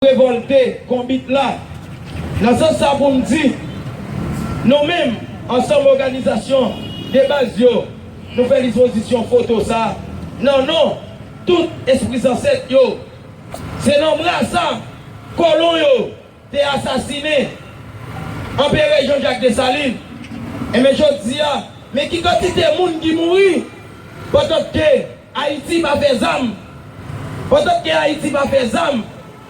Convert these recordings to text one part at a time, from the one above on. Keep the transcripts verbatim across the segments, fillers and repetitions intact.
revòlte konbit la. Nan sans sa pou m di, nou menm, ansanm òganizasyon de baz yo, nou fè dispozisyon foto sa nan non tout espri zansèt yo. Se nan bra sa kolon yo te asasinen Anperè Jean Jacques Dessalines. Enben jodi a, men ki kantite moun ki mouri pandan ke Ayiti pa fè zam. Pandan ke Ayiti pa fè zam,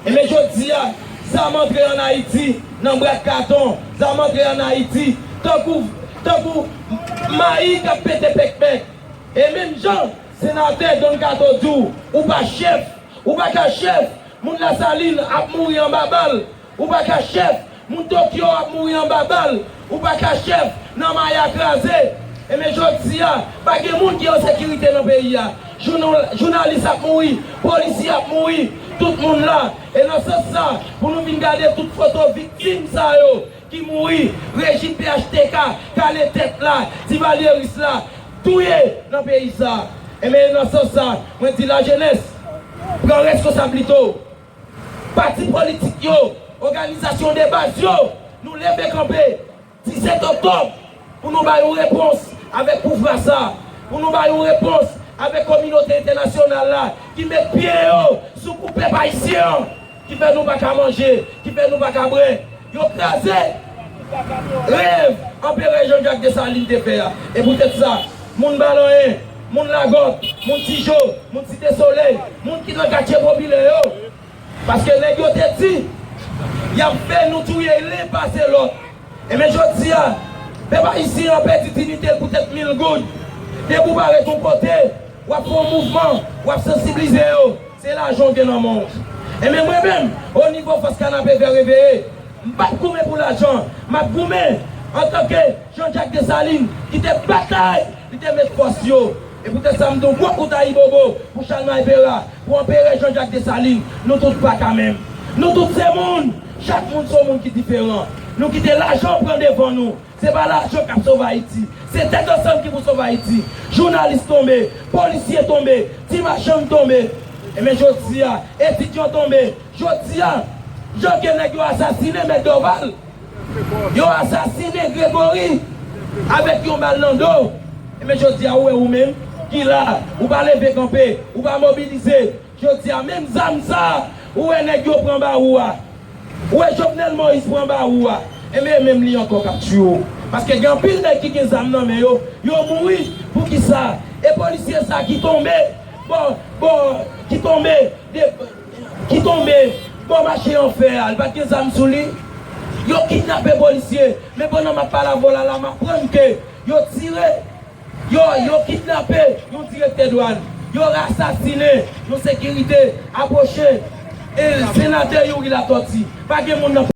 enben jodi a, zam antre ann Ayiti nan bwat katon, zam antre ann Ayiti tankou, tankou mayi k ap pete pèkpèk. E menm jan senatè Don Kato di w, ou pa chèf, ou pa ka chèf, moun Lasalin ap mouri anba bal, ou pa ka chèf, moun Tokyo ap mouri anba bal, ou pa ka chèf, nan maya kraze. Enben jodi a, pa gen moun ki an sekirite nan peyi a. Jounou-, jounalis ap mouri, polisye ap mouri, tout moun la. E nan sans sa, pou nou vin gade tout foto viktim sa yo ki mouri, rejim P H T K kale tèt la, divalyeris la, touye nan peyi sa. Enben nan sans sa, mwen di lajenès, pran reskonsablite w. Pati politik yo, òganizasyon de baz yo, nou leve kanpe disèt oktòb pou nou bay yon repons avèk pouvwa sa, pou nou bay yon repons avèk kominote entènasyonal la ki met pye yo sou kou pèp ayisyen an, ki fè nou pa ka manje, ki fè nou pa ka bwè. Yo kraze rèv Anperè Jean Jacques Dessalines te fè a. E poutèt sa, moun Balanyen, moun Lagòt, moun Tijo, moun Site Solèy, moun ki nan katye popilè yo, paske nèg yo te di, y ap fè nou touye len pase lòt. Enben jodi a, pèp ayisyen an pèdi diyite l poutèt mil goud. Depi w parèt yon kote, w ap fè yon mouvman, w ap sansiblize yo. Se lajan w gen nan men w. Enben mwen menm, o nivo Fòs Kanapevè Reveye, m p ap goumen pou lajan. M ap goumen antanke Jean Jacques Dessalines ki te batay, li te met fòs yo. E poutèt sa, m di yon gwo kout ayibobo pou Chalmay Pera, pou Anperè Jean Jacques Dessalines. Nou tout pa ka menm. Nou tout se moun. Chak moun se yon moun ki diferan. Nou kite lajan pran devan nou. Se pa lajan k ap sove Ayiti. Se tèt ansanm ki pou sove Ayiti. Jounalis tonbe, polisye tonbe, ti machann tonbe. Enben jodi a, etidyan tonbe. Jodi a, jan ke nèg yo asasinen Mèt Dòval, yo asasinen Gregory avèk yon bal nan do. Enben jodi a, ou wè ou menm ki la, ou pa leve kanpe, ou pa mobilize. Jodi a, menm zam sa a, ou wè nèg yo pran ba ou a. Ou wè Jovenel Moïse pran ba ou a. Enben e menm li ankò k ap tiye w. Paske gen anpil nèg ki gen zam nan men yo, yo mouri. Poukisa? E polisye sa ki tonbe, bon, bon, ki tonbe, de, ki tonbe bò mache anfè a, li pa t gen zam sou li. Yo kidnape polisye. Men pandan m ap pale avè w la, la, m aprann ke yo tire, yo, yo kidnape yon direktè dwàn. Yo asasinen yon sekirite, apwoche, e, senatè Youri Latortue. Pa gen moun nan